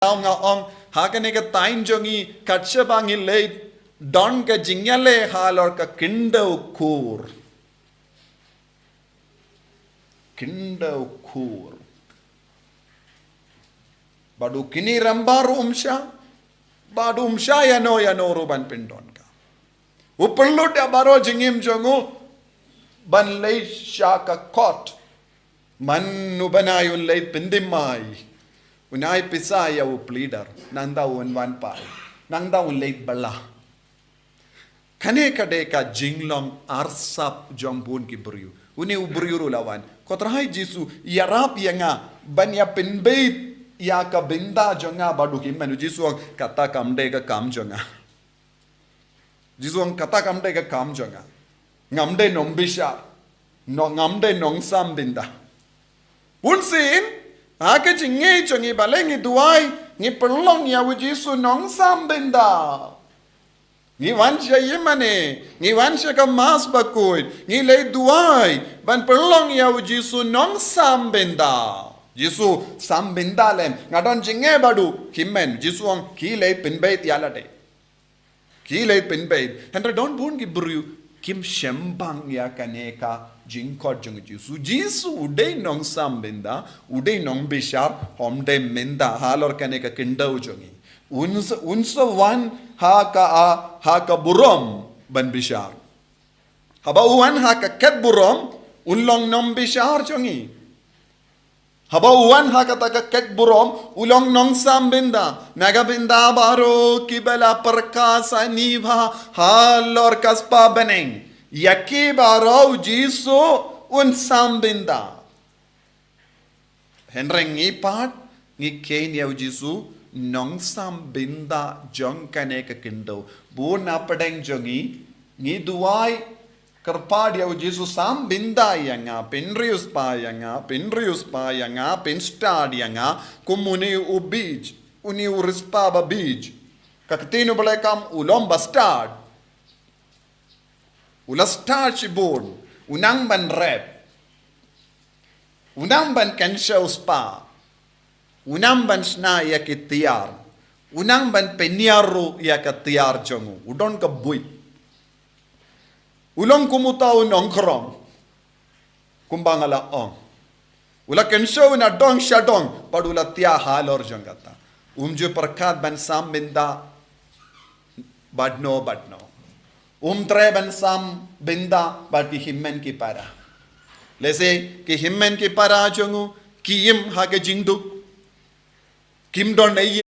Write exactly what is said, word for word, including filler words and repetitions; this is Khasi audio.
Nga ong, ha kane ka thaiñ jong ngi, kat shaba ngi leit don ka jingïaleh halor ka khyndew kur. Khyndew kur. Bad u kynriew rangbah ruh um shah, bad um shah ïano ïano ruh ban pyndon ka. U pynlut ïa baroh jingim jong u ban leit sha ka kot. Man u ban ai un leit pyndem ai. Un ai pisa ïa u pleader. Nangta un wan phai. Nangta un leit bylla. Kane ka dei ka jinglong arsap jong bun ki briew. Une u briew ruh la wan. Ko Trai Jisu, ïarap ïa nga ban ïa pynbeit ïa ka bynta jong nga bad u hynmen. U Jisu ong, kata kam dei ka kam jong nga. Jisu ong, kata kam dei ka kam jong nga. Ngam dei nongbishar. No, ngam dei nongsam bynta. Bunsien, ha ka jingngeit jong ngi balei ngi duwai, ngi pynlong ïa u Jisu nongsam bynta. Ngi wan sha ïingmane, ngi wan sha ka Mass bakhuid, ngi leit duwai ban pynlong ïa u Jisu nongsam bynta. Jisu, sam bynta lem, nga don jingeh bad u, hynmen, Jisu ong, ki leit pynbeit ïa lade. Ki leit pynbeit. Hynrei don bun ki briew kim shembang ïa kane ka jingkhot jong u Jisu. Jisu u dei nongsam bynta, u dei nongbishar, um dei mynta halor kane ka khyndew jong ngi. Un sa, un sa wan ha ka, ha ka burom ban bishar. Haba u wan ha ka khet burom, un long nongbishar jong ngi. Haba u wan ha kata ka khet burom, u long nongsam bynta. Na ka bynta baroh kiba la pyrkhat sani bha halor ka spah bneng. Ïa ki baroh u Jisu un sam bynta. Hynrei ngi pat, ngi kheiñ ïa u Jisu nongsam bynta jong kane ka khyndew. Bun na pdeng jong ngi, ngi duwai kyrpad ïa u Jisu, sam bynta ïa nga, pynriewspah ïa nga, pynriewspah ïa nga, pynstad ïa nga kum une u biej, une u riewspah ba biej. Ka ktien u Blei kam, u long bastard. U la stad shibun, u nang ban rep. U nang ban kynshew spah. U nang ban shna ïa ki tiar. U nang ban pynïar ruh ïa ka tiar jong u. U don ka buit. U long kum uta u nongkhrong. Kumba nga la ong. U la kynshew na dong sha dong, bad u la thiah halor jong kata. Um ju pyrkhat ban sam bynta bad no, bad no. Um treh ban sam bynta bad ki hynmen ki para. Lehse ki hynmen ki para jong u ki im ha ka jingduk. Kim don ei